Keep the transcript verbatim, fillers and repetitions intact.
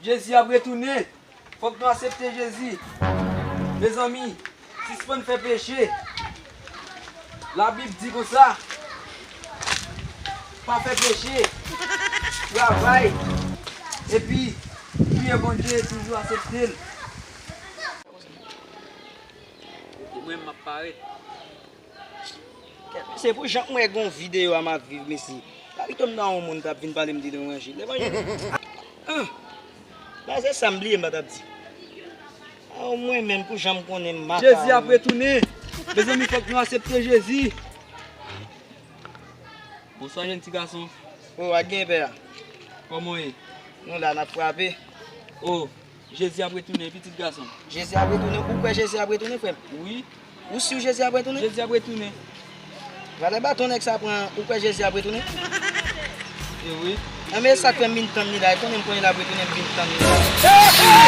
Jezi ap retounen. Fòk nou aksepte Jezi. Mezanmi, sispann fè peche. Labib di konsa, pa fè peche, travay, epi priye Bondye, toujou aksepte l. Mwen, m ap parèt. Mesye, pou jan m wè gon videyo a m ap viv, mesye. Kapito m nan yon moun k ap vin pale m de levanjil. Levanjil. Ah! Ba se sa m bliye m pa t ap di. Ah, mwen menm, pou jan m konnen m maka. Jezi ap retounen. Mezanmi, fòk nou aksepte Jezi. Bonswa, jèn ti gason. O, a gen pè a. Kòman w ye? Nou la, n ap frape. O, Jezi ap retounen, pitit gason. Jezi ap retounen? Ou kwè Jezi ap retounen, frè m? Wi. Ou si Jezi ap retounen? Jezi ap retounen. Valè baton nèg sa pran, ou kwè Jezi ap retounen? E wi. Enben, sa k fè m vin tann li la, e konnen m konnen l ap retounen, m vin tann li la.